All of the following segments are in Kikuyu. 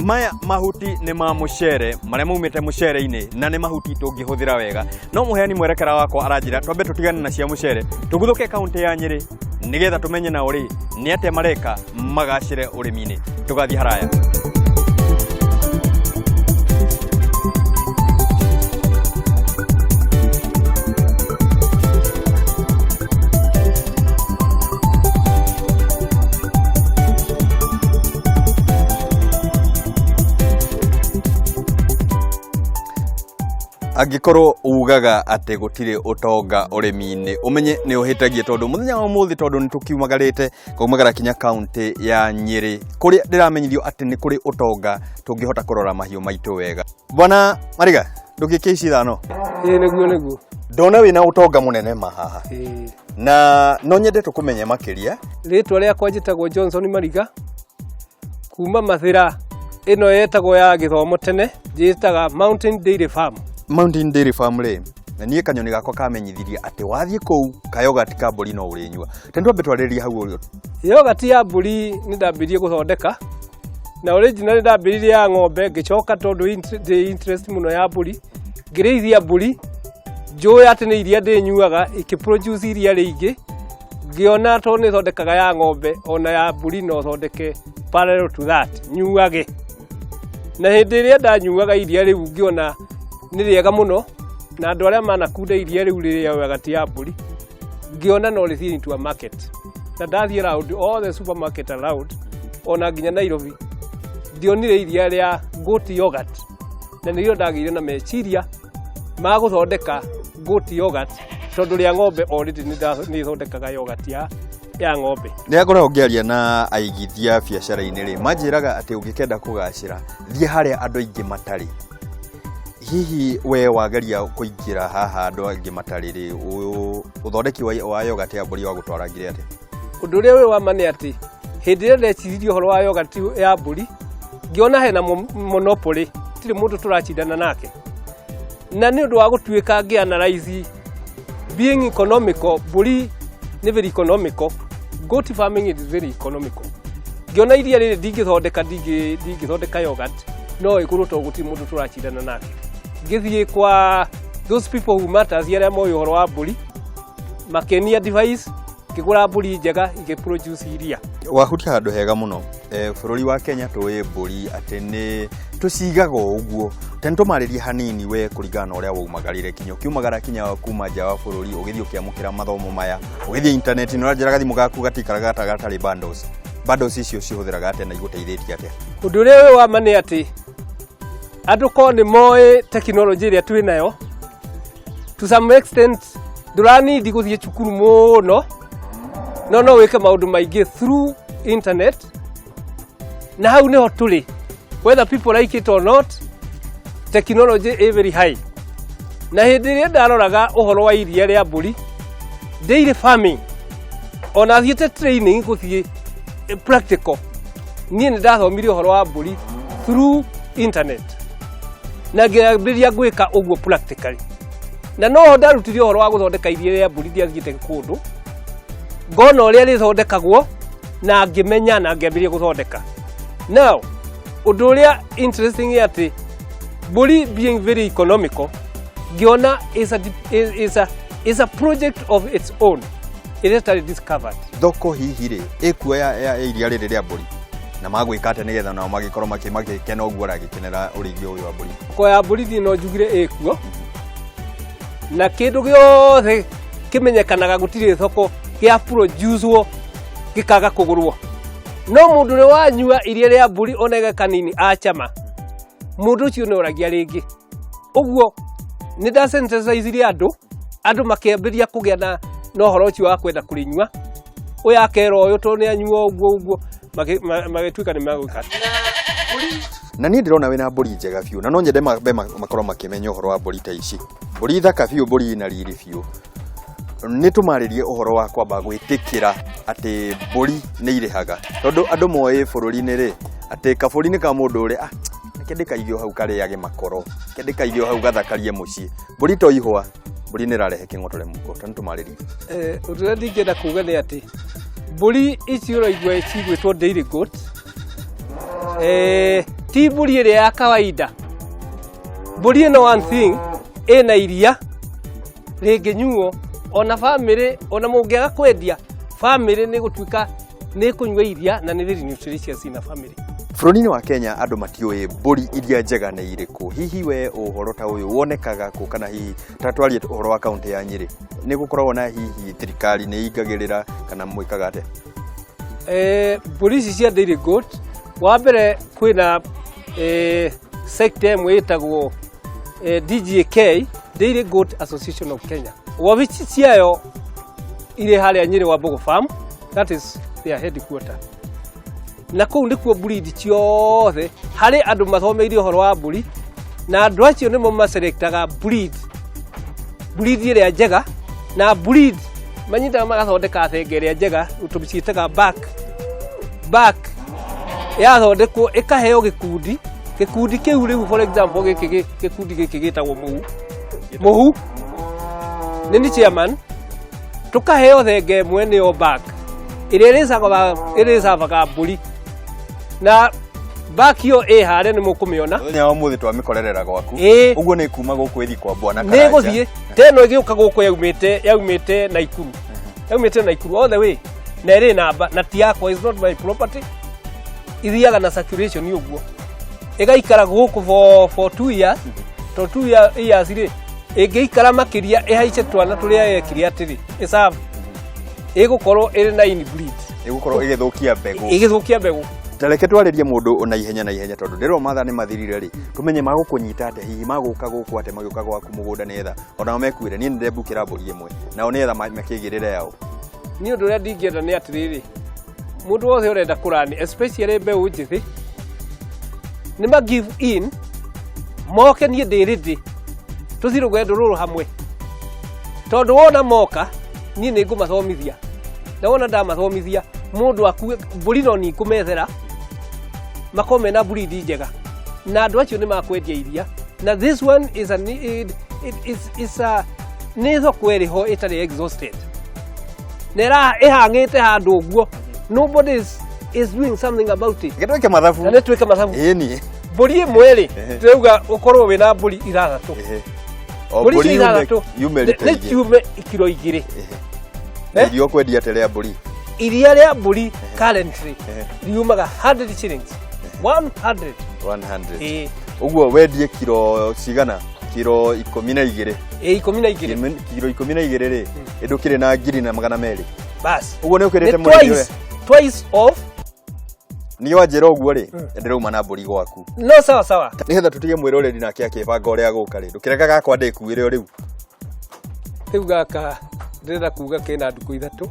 Maya mahuti nĩ ma mũcere marĩa maumĩte mũcere-inĩ na nĩ mahuti tũngĩhũthĩra wega. No mũheani mwerekera wakwa aranjĩra twambe tũtigane na cia mũcere tũguthũke kaũntĩ ya Nyĩrĩ nĩgetha tũmenye nao rĩ nĩ atĩa mareka magacĩre ũrĩmi-inĩ. Tũgathiĩ haraya. Angĩkorwo ugaga atĩ gũtirĩ ũtonga ũrĩmi-inĩ, ũmenye nĩ ũhĩtagia tondũ mũthenya wa ũmũthĩ tondũ nĩ tũkiumagarĩte ngaumagara kinya kaũntĩ ya Nyĩrĩ kũrĩa ndĩramenyithio atĩ nĩ kũrĩ ũtonga tũngĩhota kũrora mahiũ maitũ wega. Bwana Mariga, ndũgĩke ici ithano. Ĩĩ nĩguo nĩguo. Ndona wĩna ũtonga mũnene ma haha. Ĩĩ. Na no nyende tũkũmenye makĩria. Rĩtwa rĩakwa njĩtagwo Johnson Mariga kuma Mathĩra ĩno yetagwo ya gĩthomo tene njĩtaga Mountain Dairy Farm. Mountain Dairy Farm rĩ, na niĩ kanyoni gakwa kamenyithirie atĩ wathiĩ kũu kayogati ka mbũri no ũrĩnyua. Tondũ twambe twarĩrĩrie hau ũrĩa. Yogati ya mbũri nĩ ndambĩrĩirie gũthondeka na original nĩ ndambĩrĩirie ya ng'ombe ngĩcoka tondũ ndĩ interest mũno ya mbũri ngĩrĩithia mbũri njũĩ atĩ nĩ iria ndĩnyuaga ikĩ produce iria rĩingĩ ngĩona tondũ nĩ thondekaga ya ng'ombe ona ya mbũri no thondeke parallel to that nyuage na hĩndĩ ĩrĩa ndanyuaga iria rĩu ngĩona nĩ rĩega mũno na andũ arĩa manakunda iria rĩu rĩrĩa yogati ya mbũri ngĩona no rĩthiĩ into a market na ndathiĩ round all the supermarket around ona nginya Nairobi ndionire iria rĩa goat yogurt na nĩrĩo ndagĩire na meciria ma gũthondeka goat yogurt tondũ rĩa ng'ombe already nĩ thondekaga yogurt ya ng'ombe. Rĩrĩa ngoragwo ngĩaria na aigithia biacara-inĩ rĩ, manjĩraga atĩ ũngĩkenda kũgacĩra thiĩ harĩa andũ aingĩ matarĩ. Hihi we wageria kũingĩra haha andũ aingĩ matarĩ rĩ, ũthondeki wa yogurt ya mbũri wa gũtwarangire atĩa? Ũndũ ũrĩa wĩ wa ma nĩ atĩ hĩndĩ ĩrĩa ndeciririe ũhoro wa yogurt ya mbũri ngĩona hena monopoly, tirĩ mũndũ tũracindana nake, na nĩ ũndũ wa gũtuĩka ngĩ analyze being economical, mbũri nĩ very economical, goat farming is very economical. Ngĩona iria rĩrĩ ndingĩthondeka ndingĩthondeka yogurt no ĩgũrwo tondũ gũtirĩ mũndũ tũracindana nake. Ngĩthiĩ kwa those people who matters arĩa moĩ ũhoro wa mbũri makĩnia device ngĩgũra mbũri njega igĩ produce iria. Wahutia handũ hega mũno. Bũrũri wa Kenya tũĩ mbũri atĩ nĩ tũcigaga o ũguo. Ta nĩ tũmarĩrie hanini we kũringana na ũrĩa waumagarire kinya ũkiumagara kinya kuma nja wa bũrũri ũgĩthiĩ ũkĩamũkĩra mathomo maya ũgĩthiĩ intaneti nĩ ũranjĩra gathimũ gaku gatikaraga gatarĩ bundles. Bundles icio cihũthĩraga atĩa na igũteithĩtie atĩa? Ũndũ ũrĩa wĩ wa ma nĩ atĩ andũ korwo nĩ moĩ tekinoronjĩ ĩrĩa twĩ nayo to some extent ndũranindi gũthiĩ cukuru mũno no no wĩke maũndũ maingĩ through internet na hau nĩho tũrĩ whether people like it or not technology is very high na hĩndĩ ĩrĩa ndaroraga ũhoro wa iria rĩa mbũri dairy farming ona thiĩte training gũthiĩ practical niĩ nĩ ndathomire ũhoro wa mbũri through internet na ngĩambĩrĩria gwĩka ũguo practically na noho ndarutire ũhoro wa gũthondeka iria rĩa mbũri ndiathiĩte kũndũ ngona ũrĩa rĩthondekagwo na ngĩmenya na ngĩambĩrĩria gũthondeka. Now ũndũ ũrĩa interesting nĩ atĩ mbũri being very economical ngĩona is a project of its own ĩrĩa ĩtarĩ discovered. Thoko hihi rĩ ĩkuo ya iria rĩrĩ rĩa mbũri na magwĩka atĩa nĩgetha nao magĩkorwo magĩkena ũguo ũragĩkenera ũrĩithia ũyũ wa mbũri? Thoko ya mbũri niĩ no njugire ĩkuo na kĩndũ gĩothe kĩmenyekanaga gũtirĩ thoko gĩa produce gĩkaga kũgũrwo no mũndũ ũrĩa wanyua iria rĩa mbũri ona ĩga kanini acama mũndũ ũcio nĩ oragia rĩngĩ. Ũguo nĩ ndasensitizirie andũ, andũ makĩambĩrĩria kũgĩa na ũhoro ũcio wa kwenda kũrĩnyua, ũyũ akera ũyũ tondũ nĩ anyua ũguo ũguo magĩtuĩka nĩ magwĩka. Na niĩ ndĩrona wĩna mbũri njega biũ na no nyende makorwo makĩmenya ũhoro wa mbũri ta ici. Mbũri thaka biũ, mbũri ina riri biũ. Nĩ tũmarĩrie ũhoro wa kwamba gwĩtĩkĩra atĩ mbũri nĩ irĩhaga tondũ andũ moĩ bũrũri-inĩ rĩ atĩ kabũri nĩ ka mũndũ ũrĩa reke ndĩkaige o hau karĩage makoro, reke ndĩkaige o hau gathakarie mũciĩ. Mbũri to ihũa, mbũri nĩ ĩrarehe kĩng'otore mũhuko. Ta nĩ tũmarĩrie. Ũndũ ũrĩa ndingĩenda kuga nĩ atĩ mbũri ici ũraigua cigwĩtwo dairy goat, Ti mbũri ĩrĩa ya kawaida. Mbũri ĩno, one thing, ĩna iria rĩngĩnyuo ona bamĩrĩ, ona mũngĩaga kwendia, bamĩrĩ nĩ gũtuĩka nĩ kũnyua iria na nĩ very nutritious in a family. Bũrũri-inĩ wa Kenya andũ matiũĩ mbũri iria njega nĩ irĩkũ. Hihi we ũhoro ta ũyũ wonekaga kũ, kana hihi ta twarie ũhoro wa kaũntĩ ya Nyĩrĩ, nĩ gũkoragwo na hihi thirikari nĩ ingagĩrĩra kana mwĩkaga atĩa? Mbũri ici cia dairy goat, wa mbere kwĩna sector ĩmwe ĩtagwo DGAK, Dairy Goat Association of Kenya. Wabici ciayo irĩ harĩa Nyĩrĩ wa Mbogo Farm, that is their headquarter. Na kũu nĩkuo breed ciothe, harĩ andũ mathomeire ũhoro wa mbũri, na andũ acio nĩmo maselectaga breed ĩrĩa njega, na breed manyitaga magathondeka thenge ĩrĩa njega, tũciĩtaga buck. Buck yathondekwo ĩkaheo gĩkundi. Gĩkundi kĩu rĩu, for example, gĩkĩ gĩkundi gĩkĩ gĩtagwo mũhu. Mũhu nĩ ni chairman, tũkaheo thenge ĩmwe, nĩyo buck, ĩrĩa ĩrĩcavaga mbũri, na buck ĩyo ĩ harĩa nĩ mũkũmĩona. Mũthenya wa ũmũthĩ twamĩkorerera gwaku. Ĩĩ. Ũguo nĩ kuma gũkũ ĩthiĩ kwa bwana Nĩ Karanja. gũthiĩ ta ĩno ĩgĩũka gũkũ yaumĩte Naikuru, yaumĩte Naikuru all the way, na ĩrĩ namba na ti yakwa, is not my property. Ithiaga na circulation ũguo, ĩgaikara gũkũ for 2 years, to 2 years rĩ, ĩngĩikara makĩria ĩhaice twana tũrĩa yekire atĩrĩ ĩserve, ĩgũkorwo ĩrĩ na inbreed. Ĩgũkorwo ĩgĩthũkia mbegũ. Ĩgĩthũkia mbegũ. Tareke twarĩrie mũndũ na ihenya na ihenya, tondũ ndĩrona mathaa nĩ mathirire rĩ, tũmenye magũkũnyita atĩa, hihi magũka gũkũ atĩa, magĩũka gwaku mũgũnda, nĩgetha onao mekuĩre. Niĩ nĩndembukĩra mbũri ĩmwe nao nĩgetha makĩgĩrĩre yao. Niĩ ũndũ ũrĩa ndingĩenda nĩ atĩrĩrĩ, mũndũ wothe ũrenda kũrani, especially mbeũ njĩthĩ, nĩ ma give in, moke, niĩ ndĩ ready tũthiĩ rũgendo rũrũ hamwe, tondũ wona moka niĩ nĩ ngũmathomithia, na wona ndamathomithia, mũndũ akue mbũri no ni ngũmethera makorwo mena breed njega, na andũ acio nĩ makwendia iria. Na this one is a, it, it, is, is a nĩ thoko ĩrĩ ho ĩtarĩ exhausted na ĩhang'ĩte handũ ũguo. Nobody is doing something about it. Reke twĩke mathabu. Na nĩ twĩke mathabu. Ĩni. Mbũri ĩmwe rĩ, tũrauga ũkorwo wĩna mbũri ithathatũ. O mbũri icio mbũri ithathatũ yume rita nĩ 2. Ciume kiro 2. Na irio kwendia atĩa rĩa mbũri? Iria rĩa mbũri currently riumaga 100 shillings, 100. 100? Ĩĩ. Ũguo wendie kiro cigana? Kiro 12? Ĩĩ, 12. Kiro 12 rĩ, ĩndũkĩrĩ na 1,200. Bas. Ũguo nĩ ũkĩrĩte Nĩ mũrĩmi twice ũrĩa twice of niĩ wanjĩra ũguo rĩ, ndĩrauma na mbũri gwaku. No sawa sawa. Nĩgetha tũtige mwĩroreri nake akĩbanga ũrĩa gũka rĩ, ndũkĩreka gakwa ndĩkuĩre o rĩu. Rĩu gaka ndĩrenda kuga kena ndukũ 3.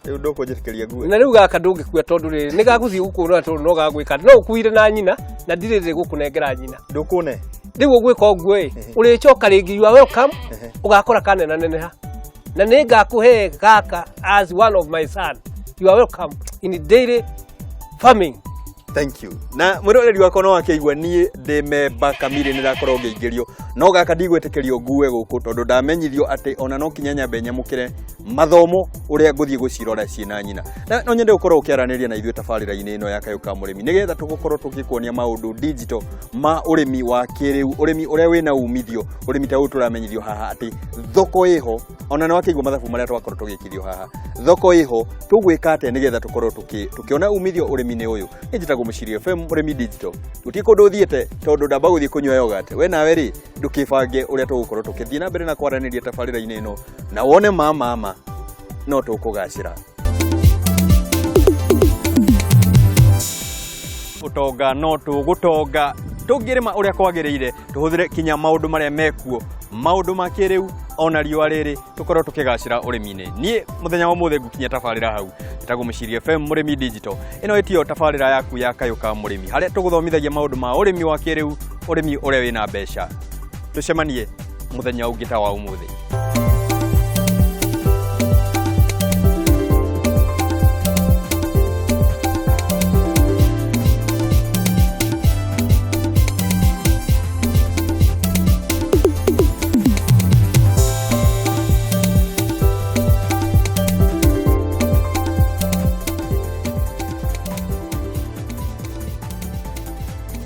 Rĩu ndũkũnjĩtĩkĩria ngue? Na rĩu gaka ndũngĩkua, tondũ rĩrĩ nĩ gagũthiĩ gũkũra, tondũ no gagwĩka no ũkuire na nyina, na ndirĩ rĩ gũkũnengera nyina. Ndũkũne. Rĩu ũgwĩka ũguo ĩ, ũrĩcoka rĩngĩ, you are welcome, ũgakora kanenaneneha na nĩ ngakũhe gaka as one of my son. You are welcome in dairy farming. Thank you. Na mwĩroreri wakwa no akĩigua niĩ ndĩ memba kamiri nĩ ndakorwo ngĩingĩrio, no gaka ndigwĩtĩkĩrio ngue gũkũ, tondũ ndamenyithio atĩ ona no kinya nyambe nyamũkĩre mathomo ũrĩa ngũthiĩ gũcirora ciĩ nyina. Na no nyende gũkorwo ũkĩaranĩria na ithuĩ tabarĩra-inĩ ĩno ya Kayũ ka Mũrĩmi, nĩgetha tũgũkorwo tũgĩkuonia maũndũ digital ma ũrĩmi wa kĩrĩu, ũrĩmi ũrĩa wĩna umithio, ũrĩmi ta ũyũ tũramenyithio haha atĩ thoko ĩho. Ona nĩ wakĩigua mathabu marĩa twakorwo tũgĩkithio haha, thoko ĩho. Tũgwĩka atĩa nĩgetha tũkorwo tũkĩona umithio ũrĩmi-inĩ ũyũ? Niĩ njĩtagwo Mũciri FM Mũrĩmi Digital. Gũtirĩ kũndũ ũthiĩte, tondũ ndamba gũthiĩ kũnyua yogurt. We nawe rĩ, ndũkĩbange ũrĩa tũgũkorwo tũkĩthiĩ na mbere na kwaranĩria tabarĩra-inĩ ĩno, na wone ma mama no tũkũgacĩra. Ũtonga no tũgũtonga tũngĩrĩma ũrĩa kwagĩrĩire, tũhũthĩre kinya maũndũ marĩa mekuo, maũndũ ma kĩrĩu, ona riũa rĩrĩ tũkorwo tũkĩgacĩra ũrĩmi-inĩ. Niĩ mũthenya wa ũmũthĩ ngũkinya tabarĩra hau. Njĩtagwo Mũciri FM Mũrĩmi Digital. Ĩno ĩtiyo tabarĩra yaku ya Kayũ ka Mũrĩmi, harĩa tũgũthomithagia maũndũ ma ũrĩmi wa kĩrĩu, ũrĩmi ũrĩa wĩna mbeca. Tũcemanie mũthenya ũngĩ ta wa ũmũthĩ.